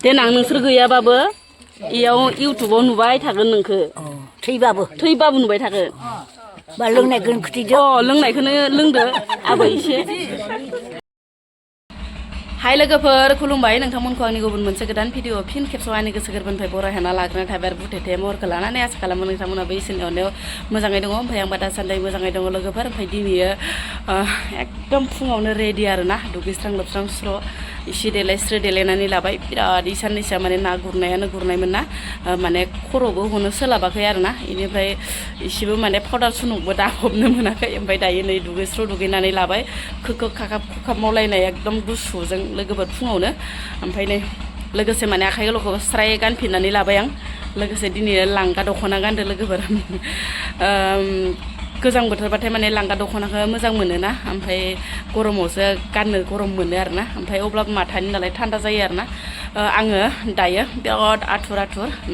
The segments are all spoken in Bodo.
देनां नोंसोर गैयाबाबो इयाव इउटुबाव नुबाय थागोन नोंखो थैबाबो नुबाय थागोन बा लोंनायखौनो खोथिदो लोंनायखौनो लोंदो आबै एसे हाय लोगोफोर खुलुमबाय नोंथांमोनखौ आंनि गुबुन मोनसे गोदान भिडिअ फिन खेबसेयाव आंनि गोसो गोरबोनिफ्राय बरायना लाग्रोनाय थाबाय आरो बुथेथे महरखौ लानानै आसा खालामो नोंथांमोनाबो इसोरनि अननायाव मोजाङै दङ ओमफ्राय आंबा दासान्दि मोजाङै दङ लोगोफोर ओमफ्राय दिनैयो एकदम फुङावनो रेडि आरोना दुगैस्रां लोबस्रां स्र' इसे देलायस्रो देलायनानै लाबाय बिराद साननैसोआ माने ना गुरनायानो गुरनायमोन ना माने खर'बो हनो सोलाबाखै आरोना बेनिफ्राय इसेबो माने पाउडार सुनुकबो दाफबनो मोनाखै ओमफ्राय दायो नै दुगैस्र' दुगैनानै लाबाय खोखो खाखाब खुखाब मावलायनाय एकदम गुसुजों लोगोफोर फुङावनो ओमफ्राय नै लोगोसे माने आखाइ गोलावखौ स्राय गानफिननानै लाबाय आं लोगोसे दिनै लांगा दख'ना गानदो लोगोफोर गोजां बोथोरबाथाय माने लांगा दख'नाखौ मोजां मोनोना ओमफ्राय गरमावसो गाननो गरम मोनो आरोना ओमफ्राय अब्लाबो माथानि नालाय थान्दा जायो आरोना आङो दायो बिराद आथुर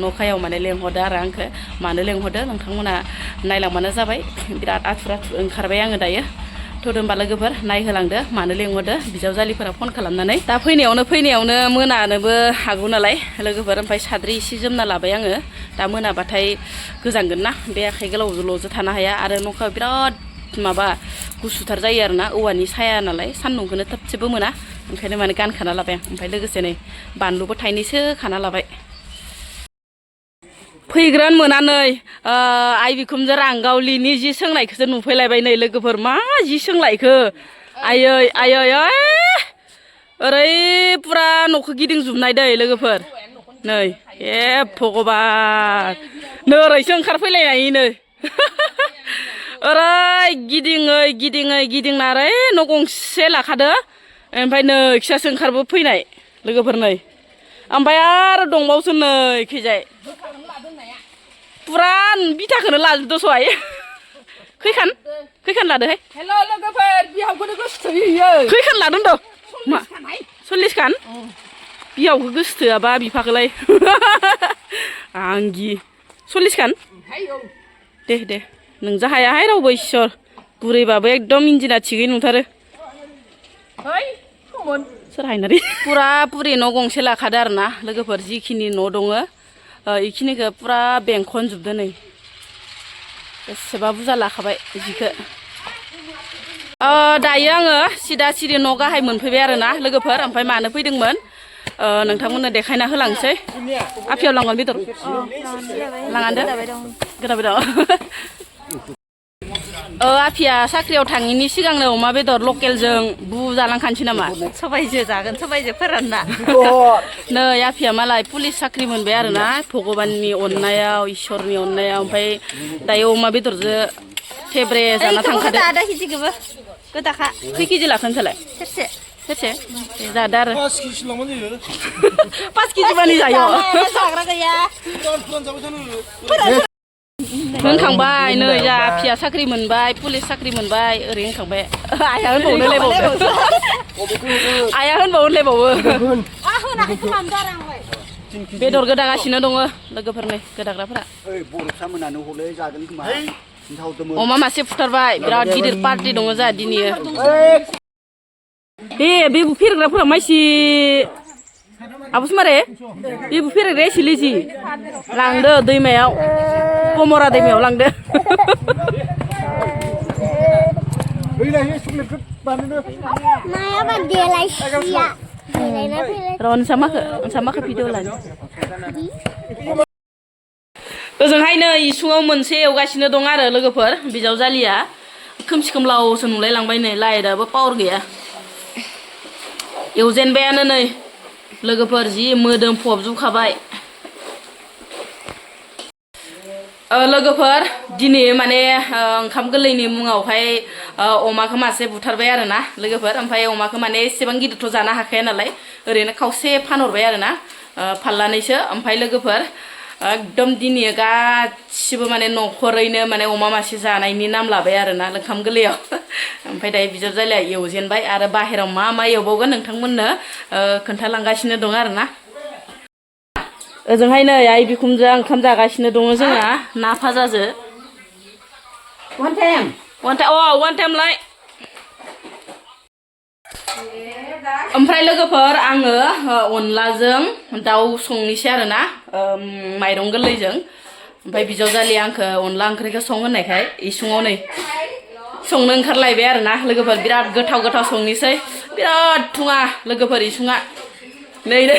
न'खायाव माने लेंहरदो आरो आंखौ मानो लेंहरदो नोंथांमोना नायलांबानो जाबाय बिराद आथुर ओंखारबाय आङो दायो थ'दो होमबा लोगोफोर नायहोलांदो मानो लेंहरदो बिजावजालिफोरा फन खालामनानै दा फैनायावनो मोनानोबो हागौ नालाय लोगोफोर ओमफ्राय साद्रि एसे जोमना लाबाय आङो दा मोनाबाथाय गोजांगोन ना बे आखाइ गोलावजोंल'जो थानो हाया आरो न'खा बिराद माबा गुसुथार जायो आरोना औवानि साया नालाय सान्दुंखौनो थोबसेबो मोना ओंखायनो माने गानखाना लाबाय आं ओमफ्राय लोगोसे नै बानलुबो थाइनैसो खाना लाबाय फैग्रान मोनानै आइ बिखुमजो रांगावलिनि जि सोंनायखौसो नुफैलायबाय नै लोगोफोर मा जि सोंलायखो आयै ओरै पुरा न'खौ गिदिंजोबनाय दै लोगोफोर नै ए भगबान नै ओरैसो ओंखारफैलायनाय नै ओरै गिदिङै ओरै न' गंसे लाखादो ओमफ्राय नै खिसासो ओंखारबो फैनाय लोगोफोर नै ओमफ्राय आरो दंबावसो नै खैजाय पुरा बिथाखौनो लाजोबदो सहाय खैखान लादोहाय हेल' लोगोफोर बिहावखौनो गोसोथोयो खैखान लादों द' मा 40 खान बिहावखौ गोसोथोआबा बिफाखौलाय आंगि 40 खान दे नोंजा हायाहाय रावबो इसोर बुरैबाबो एकदम इन्जिना थिगै नुथारो सोर हायनारि पुरा पुरि न' गंसे लाखादो आरोना लोगोफोर जिखिनि न' दङ इखिनिखौ पुरा बेंखनजोबदो नै बेसेबा बुरजा लाखाबाय जिखौ दायो आङो सिदा सिरि न' गाहाय मोनफैबाय आरोना लोगोफोर ओमफ्राय मानो फैदोंमोन नोंथांमोननो देखायना होलांसै आफियाव लांगोन बेदर लाङान्दो गोदाबाय दं आफिया साख्रियाव थाङिनि सिगांनो अमा बेदर लकेलजों बुजालांखानोसै नामा सबाइजो जागोन सबाइजो फोरानना नै आफिया मालाय पुलिस साख्रि मोनबाय आरोना भगबाननि अननायाव इसोरनि अननायाव ओमफ्राय दायो अमा बेदरजो फेब्रे जाना थांखादो आदा केजिखौबो गोदाखा खै केजि लाखोन सालाय सेरसे जादो आरो 5 केजि बानि जायो जाग्रा गैया होनखांबाय नै जा आफिया साख्रि मोनबाय पुलिस साख्रि मोनबाय ओरै होनखांबाय आइया होनबावो बेदर गोदागासिनो दङ लोगोफोरनि गोदाग्राफोरा अमा मासे फुथारबाय बिराद गिदिर पार्टि दङ जोंहा दिनै बे बुफेरग्राफोरा माइसि आबुस मारे बे बुफेरग्राया एसे लेजि लांदो दैमायाव कमरा दैमायाव लांदो रनसामाखो भिडिअ लानो ओजोंहाय नै इसुङाव मोनसे एवगासिनो दं आरो लोगोफोर बिजावजालिया खोमसि खोमलावसो नुलाय लांबाय नै लाइटआबो पावार गैया एवजेनबायानो नै लोगोफोर जि मोदोम फबजुबखाबाय लोगोफोर दिनै माने ओंखाम गोरलैनि मुङावहाय अमाखौ मासे बुथारबाय आरोना लोगोफोर ओमफ्राय अमाखौ माने एसेबां गिदिरथ' जानो हाखाया नालाय ओरैनो खावसे फानहरबाय आरोना फाल्लानैसो ओमफ्राय लोगोफोर एकदम दिनै गासिबो माने न'खरैनो माने अमा मासे जानायनि नाम लाबाय आरोना ओंखाम गोरलैयाव ओमफ्राय दायो बिजावजालिया एवजेनबाय आरो बाहेराव मा एवबावगोन नोंथांमोननो खोन्थालांगासिनो दं आरोना ओजोंहाय नै आइ बिखुमजोआ ओंखाम जागासिनो दङ जोंना ना फाजाजो वान टाइम लाय ओमफ्राय लोगोफोर आङो अनलाजों दाउ संनोसै आरोना माइरं गोरलैजों ओमफ्राय बिजावजालिया आंखौ अनला ओंख्रिखौ सं होननायखाय इसिङाव नै संनो ओंखारलायबाय आरोना लोगोफोर बिराद गोथाव गोथाव संनोसै बिराद थुङा लोगोफोर इसिङा नै नै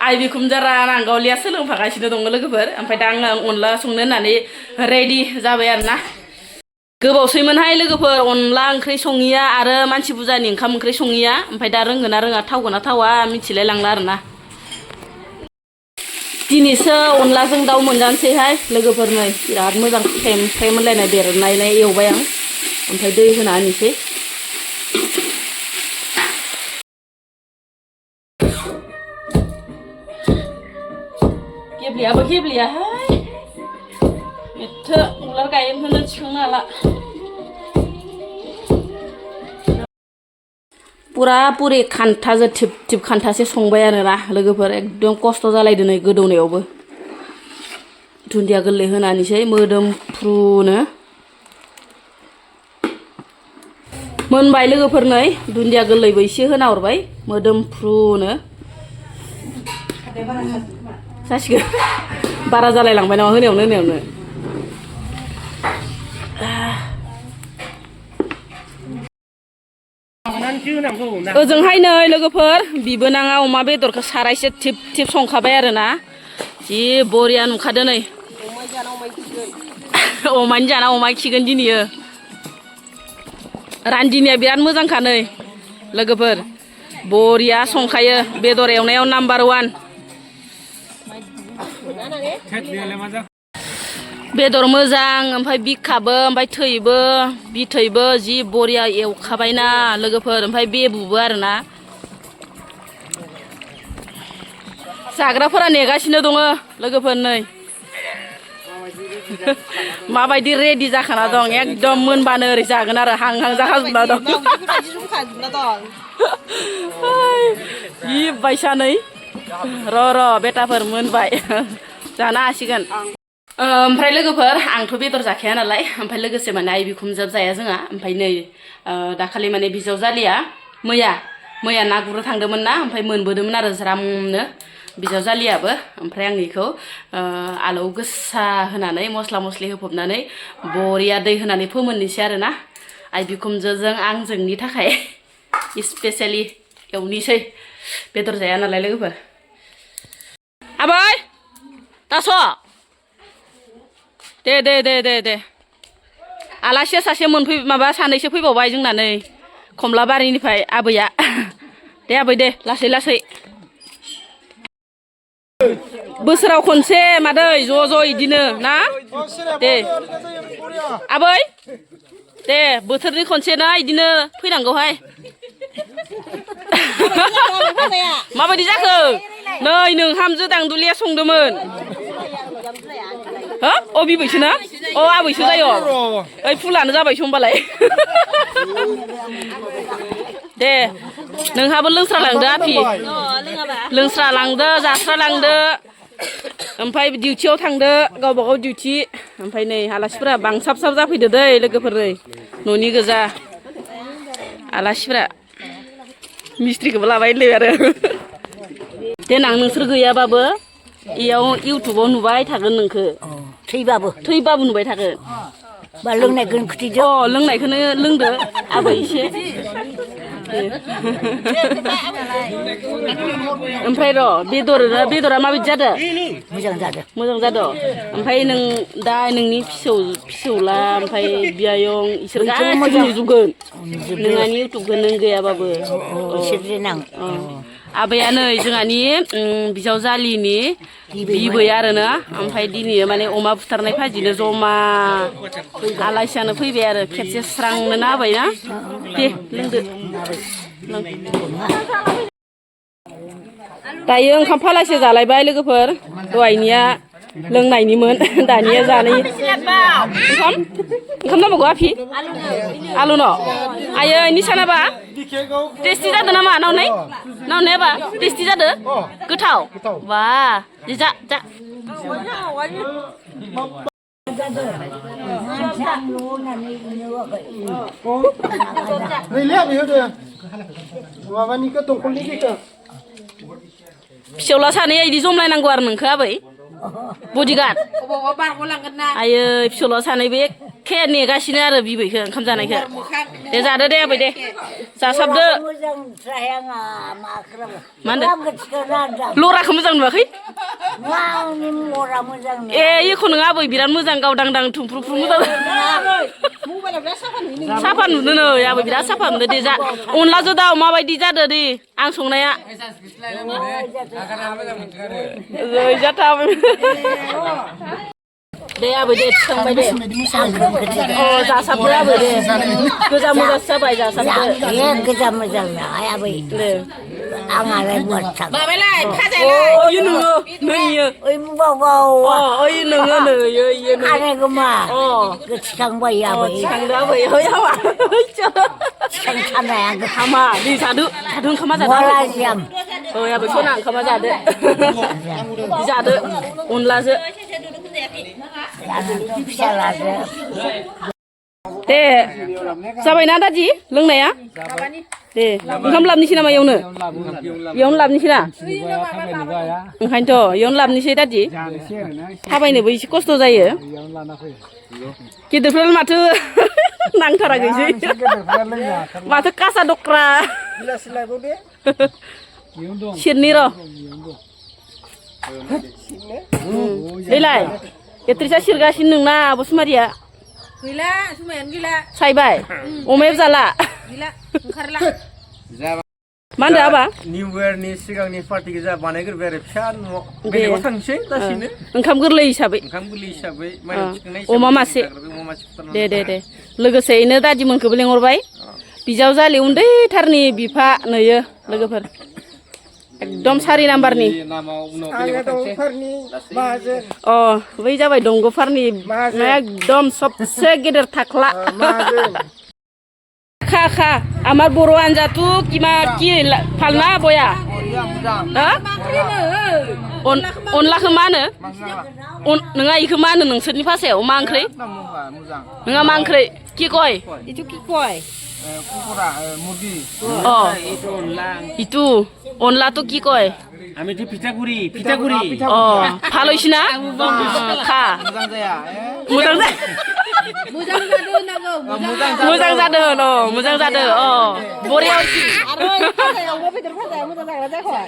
आइ बिखुमजोरा नांगावलिया सोलोंफागासिनो दङ लोगोफोर ओमफ्राय दा आङो अनला संनो होननानै रेडि जाबाय आरोना गोबावसैमोनहाय लोगोफोर अनला ओंख्रि सङिया आरो मानसि बुरजानि ओंखाम ओंख्रि सङिया ओमफ्राय दा रोंगोन ना रोङा थावगोन ना थावा मिथिलाय लांला आरोना दिनैसो अनलाजों दाउ मोनजानोसैहाय लोगोफोर नै बिराद मोजां फ्रेम फ्रेम होनलायनाय बेरनायनाय एवबाय आं ओमफ्राय दै होना होनोसै गेब्लेयाबो गेब्लेयाहाय एथो उलार गायहोनो थिखांनो हाला पुरा पुरि खान्थाजों थिब थिब खान्थासे संबाय आरोना लोगोफोर एकदम खस्थ' जालायदों नै गोदौनायावबो दुन्दिया गोरलै होनानैसै मोदोमफ्रुनो मोनबाय लोगोफोर नै दुन्दिया गोरलैबो एसे होना हरबाय मोदोमफ्रुनो जासिगोन बारा जालायलांबाय नामा होनायावनो ओजोंहाय नै लोगोफोर बिबोनाङा अमा बेदरखौ सारायसे थिब थिब संखाबाय आरोना जि बरिया नुखादो नै अमानि जाना अमा खिगोन दिनैयो रान्दिनिया बिराद मोजांखा नै लोगोफोर बरिया संखायो बेदर एवनायाव नाम्बार 1 बेदर मोजां ओमफ्राय बिखाबो ओमफ्राय थैबो बिथैबो जि बरिया एवखाबायना लोगोफोर ओमफ्राय बेबुबो आरोना जाग्राफोरा नेगासिनो दङ लोगोफोर नै माबायदि रेडि जाखाना दं एकदम मोनबानो ओरै जागोन आरो हां हां जाखाजोबना दं जि बायसानै र' बेटाफोर मोनबाय जानो हासिगोन ओमफ्राय लोगोफोर आंथ' बेदर जाखाया नालाय ओमफ्राय लोगोसे माने आइ बिखुमजोब जाया जोंहा ओमफ्राय नै दाखालि माने बिजावजालिया मैया ना गुरनो थांदोंमोन ना ओमफ्राय मोनबोदोंमोन आरो ज्रामनो बिजावजालियाबो ओमफ्राय आं बेखौ आलौ गोसा होनानै मस्ला मस्लि होफबनानै बरिया दै होनानै फोमोननोसै आरोना आइ बिखुमजोजों आं जोंनि थाखाय स्पेसियेलि एवनोसै बेदर जाया नालाय लोगोफोर आबै दास' दे आलासिया सासे माबा सानैसो फैबावबाय जोंना नै कमलाबारिनिफ्राय आबैया दे आबै दे लासै बोसोराव खनसे मादै ज' इदिनो ना दे आबै दे बोथोरनि खनसे ना इदिनो फैनांगौहाय माबायदि जाखो नै नोंहामजो दांदुलिया संदोंमोन हो अ बिबैसोना अ आबैसो जायो ओइ फुलानो जाबायसो होमबालाय दे नोंहाबो लोंस्रा लांदो आफि लोंस्रा लांदो जास्रा लांदो ओमफ्राय डिउटियाव थांदो गावबा गाव डिउटि ओमफ्राय नै आलासिफोरा बांसाब साब जाफैदो दै लोगोफोर नै न'नि गोजा आलासिफोरा मिस्ट्रिखौबो लाबाय होनलाय आरो देनां नोंसोर गैयाबाबो इयाव इउटुबाव नुबाय थागोन नोंखो थैबाबो नुबाय थागोन बा लोंनायखौनो खुथिजो अ लोंनायखौनो लोंदो आबै एसे ओमफ्राय र' बेदरा माबायदि जादो मोजां जादो ओमफ्राय नों दा नोंनि फिसौला ओमफ्राय बियायं इसोर गासिबो नुजोबगोन नोंहानि इउटुबखौ नों गैयाबाबो आबैया नै जोंहानि बिजावजालिनि बिबै आरोना ओमफ्राय दिनै माने अमा बुथारनाय फाजिनो जमा आलासियानो फैबाय आरो खेबसे स्रांनो ना आबै ना दे लोंदो दायो ओंखाम फालासे जालायबाय लोगोफोर दहायनिया लोंनायनिमोन दानिया जानाय ओंखाम नांबावगौ आफि आलु न' आयै निसानाबा टेस्टि जादों नामा नावनायाबा टेस्टि जादो गोथाव बा जा माबानिखौ दंखलनि दैखौ फिसौला सानैया इदि जमलायनांगौ आरो नोंखो आबै बडिगार्ड आयै फिसौला सानै बे एखे नेगासिनो आरो बिबैखो ओंखाम जानायखो दे जादो दे आबै दे जासाबदो मोजां जायाङा माख्राबो मा होनदो थिखोना लराखौ मोजां नुवाखै आंनि मरा मोजां ए एख' नङा आबै बिराद मोजां गावदांदां थुमफ्रुफ्रु मोजां साफा नुदो नै आबै बिराद साफा नुदो दे जा अनलाजों दाउ माबायदि जादो दे आं संनाया जै जाथा दे आबै दे थिखांबाय दे अ जासाबदो आबै दे गोजा मोजां जाबाय जासाबदो गोजा मोजां आबै दे आंहालाय मोजां माबालाय खाजालाय ओइ नोङो नोयो ओइ मुगाव अ ओइ नोङो नोयो इयो आरो मा अ थिखांबाय आबै थिखांदो आबै ओइ हावा थिखांखानाया हामा दै जादो जादो ओंखामा जादो मलाजियाम ओइ आबै सना ओंखामा जादो जादो अनलाजो फिसालाजो दे जाबायना दादि लोंनाया दे ओंखाम लाबनोसै नामा इयावनो लाबनोसै ना ओंखायनोथ' इयावनो लाबनोसै दादि थाबायनोबो एसे खस्थ' जायो गिदिरफ्रा माथो नांथाराखैसै माथो कासा दक्रा सेरनि र' देलाय एट्रिसा सिरगासिनो नोंना बसुमारिया गैला जुमायानो गैला सायबाय अमायाबो जाला गैला ओंखारला मा होनदो आबा निउ इयारनि सिगांनि पार्टिखौ जा बानायग्रोबाय आरो फिसा न'आव बेलेगाव थांसै लासैनो ओंखाम गोरलै हिसाबै अमा मासे दे दे दे लोगोसेयैनो दादिमोनखौबो लेंहरबाय बिजावजालि उन्दैथारनि बिफा नैयो लोगोफोर एकदम 4 नाम्बारनि अ बै जाबाय दंग'फारनि एकदम सबसे गेदेर थाख्ला खा खा आमार बर' आन्जाथु किमा कि फालना बया अनलाखौ मा होनो नोंहा इखौ मा होनो नोंसोरनि भाषायाव मा ओंख्रि नोंहा मा ओंख्रि कि कय itu কি কয় अ इटु अनलाथ' কি কয় আমি তো পিঠাগুড়ি পিঠাগুড়ি अ फालयसिना खा मोजां जाया मोजां जादों होननांगौ मोजां जादों अ मोजां जादों अ बरिया हयसि आरो फाजायावबो बेदर फाजाया मोजां जाग्रा जायाखै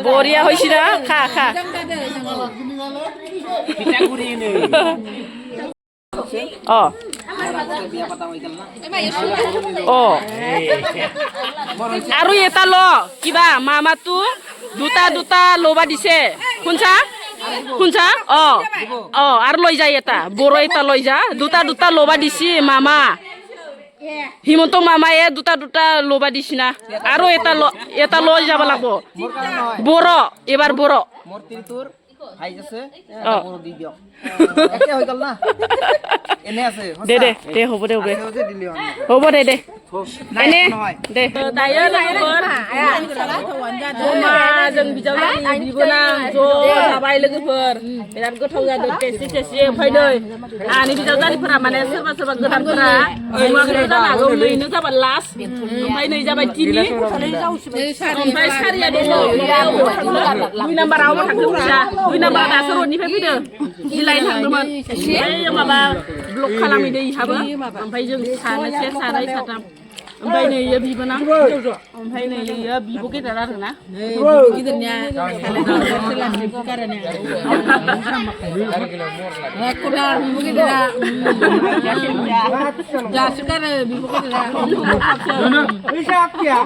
बरिया हयसिना खा खा मोजां जादों পিঠাগুড়ি নে अ अ আৰু এটা ল কিবা মামাটো দুটা লবা দিছে শুনছা অ অ আৰু লৈ যায় এটা বড় এটা লৈ যা দুটা লবা দিছি মামা হিমন্ত মামায়ে দুটা লবা দিছি না আৰু এটা লৈ যাব লাগিব বড় এবাৰ বড় আইজ আছে বড় দি দিও একে হৈ গল না এনে আছে দে হ'ব দে হ'ব দে এনে दे दायो लोगोफोर जमा जों बिजावजालि बिबोनां ज' जाबाय लोगोफोर बिराद गोथाव जादों टेस्टि ओमफ्राय नै आंनि बिजावजालिफोरा माने सोरबा गोदानफोरा नुवाखै जानो हागौ नैनो जाबाय लास्ट ओमफ्राय नै जाबाय तिनि ओमफ्राय सारिया दङ 2 नाम्बारावबो थांदों फैसा 2 नाम्बारा दासो रडनिफ्राय फैदों बिलाइ थांदोंमोन ओमफ्राय माबा ब्लक खालामहैदों इहाबो ओमफ्राय जों सानै साथाम ओमफ्राय नै इयो बिबोनां ओमफ्राय नै इयो बिब' गेदेर आरोना गिदिरनिया सोलाबजोबो गारने एकटा बिब' गिदिरा जासो गारो बिब' गिदिरा